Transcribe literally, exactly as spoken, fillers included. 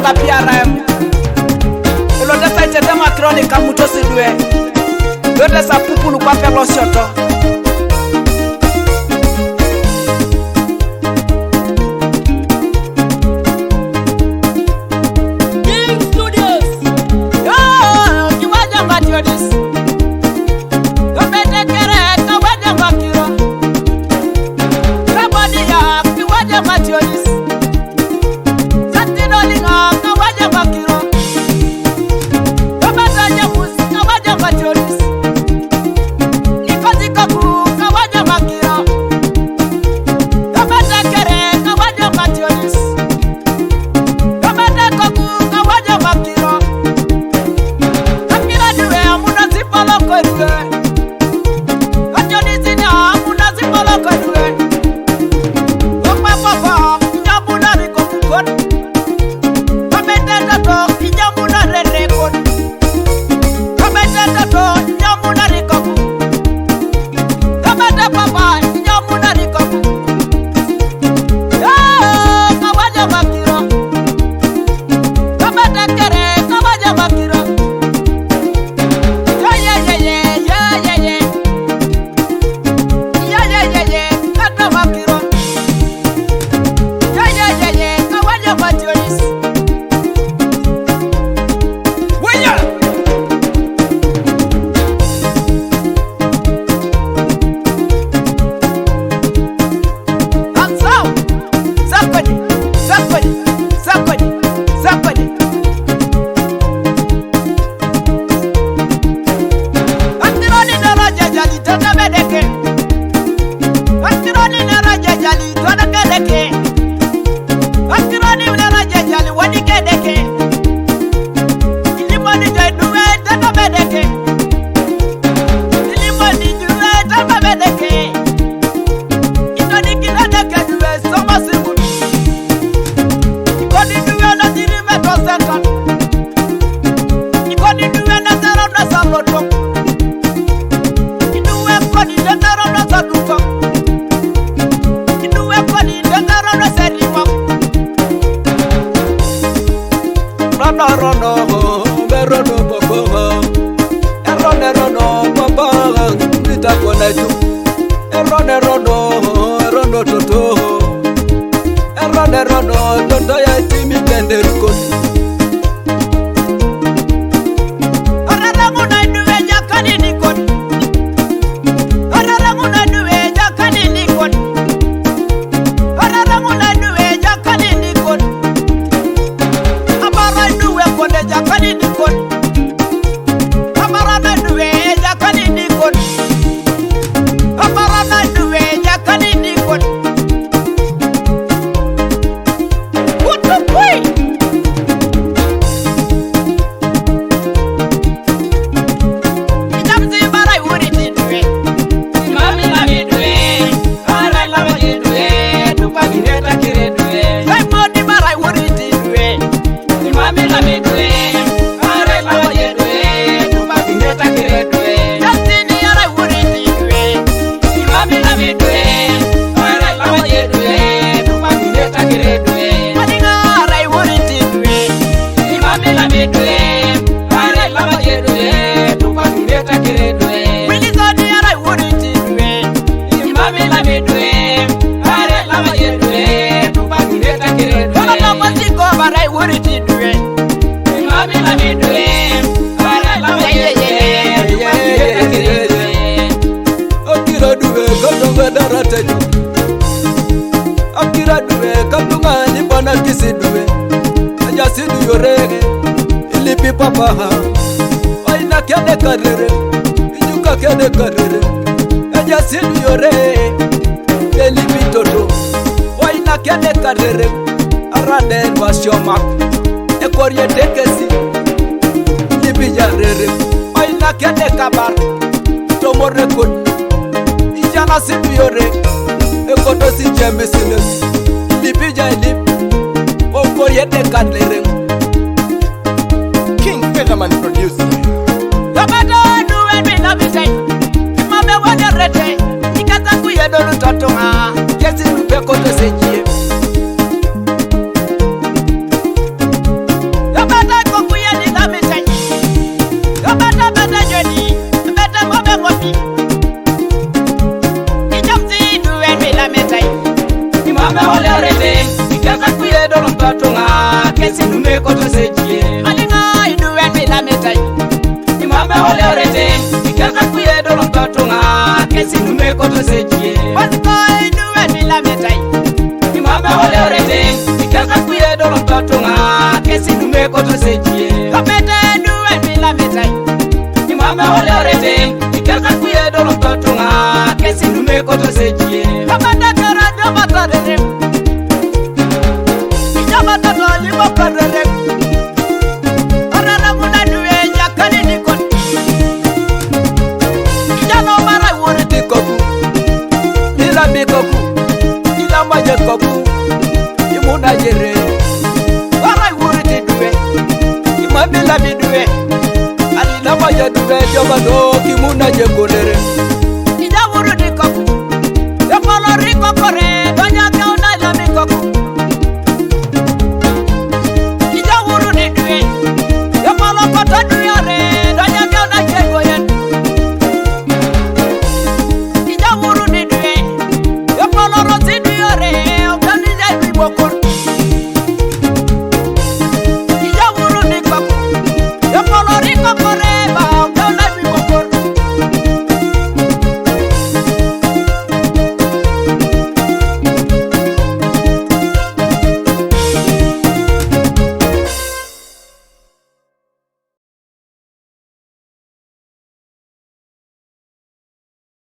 Ka P R M. Ilo tesa itete makiro ni kamuto sidwe. Ilo tesa pupulu kwa pelosioto. King Studios. Yo, kiwaja mationis. Yo, bete kere, kawaja makiro. Rabadi ya, kiwaja mationis. Santino linga, kawaja makiro. Yo, bete jamus, kawaja mationis. Ikozi koku, kawaja makiro. Yo, bete kere, kawaja mationis. Yo, bete koku, kawaja makiro. Akira diwe, amuna zipolo kwe diwe. Ationis ni amuna zipolo kwe diwe. Yo, bete papa, nyamuna riko kukot. Yo, bete toto, nyamuna rere kot. Yo, bete toto, nyamuna riko. Yo, bete papa, nyamuna riko. Yo, kawaja makiro. Yo, bete kere, kawaja makiro. Yo, ye, ye, ye, ye, ye, ye. Ye, ye, ye, ye, kata makiro. Ye, ye, ye, ye, kawaja mationis. Waya! Ansau! Sakodi, sakodi, sakodi, sakodi. Akironi dara jajali tata bedeke. Akironi dara jajali tata bedeke. Akironi dara jajali wadi kedeke. Ilimoni jai duwe tata bedeke. Ilimoni duwe tata bedeke. Ikoni kina deke duwe soma sibu. Ikoni duwe na diri me to sekan. Ikoni duwe na tero na saloto. Iduwe koni na tero na saduto. Iduwe koni na tero na serimo. Rono, rono, be rono, popo. Erone rono, popo. Nita kona ju. Erone rono, rono toto. Erone rono, toto ya timi tende rikos. Arara nguna iduwe jakani nikon. Arara nguna iduwe jakani nikon. Arara nguna iduwe jakani nikon. Abara iduwe kode jakani nikon. Abara na iduwe jakani nikon. Abara na iduwe jakani nikon. Kutukui. Itamsi bara iwuri tidwe. Imami na midwe. Ara lama yedwe. Tupa gireta kiredwe. Sai modi bara iwuri tidwe. Imami na midwe. Ara lama yedwe. Tupa gireta kiredwe. Destiny ara iwuri tidwe. Imami na midwe. Ara lama yedwe. Tupa gireta kiredwe. Madinga ara iwuri tidwe. Imami na midwe. Are lama jedwe, tupa kireta kiredwe. Wili zodi ara iwuri tidwe. Imami la midwe. Are lama jedwe, tupa kireta kiredwe. Kono tomo siko bara iwuri tidwe. Imami la midwe. Are lama jedwe, tupa kireta kiredwe. Okiro duwe, kono wedara tejo. Akira duwe, katunga ni bana kisi duwe. Aja sidu yorege, ilipi papa ha. Oina kede karere, ijuka kede karere. Aja sidu yore, ilipi toto. Oina kede karere, arade wa shomak. Ekorie tekesi, ilipi jarere. Oina kede kabar, tomore kot. Ijana sidu yore, ekoto si jembe sines. Lipi jai lip, oko yete kan lerem. King Featherman producer. Tabato duwe mi na bisai. Mame wada rete, ikata kuye dolu totonga. Kesi lupe koto se jie. Koto sejie. Kamete duwe mi la metai. Imame ole orete. Ikata kuye dolo totunga. Kesi dume koto sejie. Kamete kara doma tarere. Ijaba tato limo karere. Arara muna duwe ya kani ni kon. Ijalo mara wori ti koku. Ila mi koku. Ila maje koku. Imuna yere. Wara wuri ti duwe. Ima bila mi duwe. Ani lama ya duwe joma do ki muna je kolere. Ida wuri ti koku. Ya polo riko kore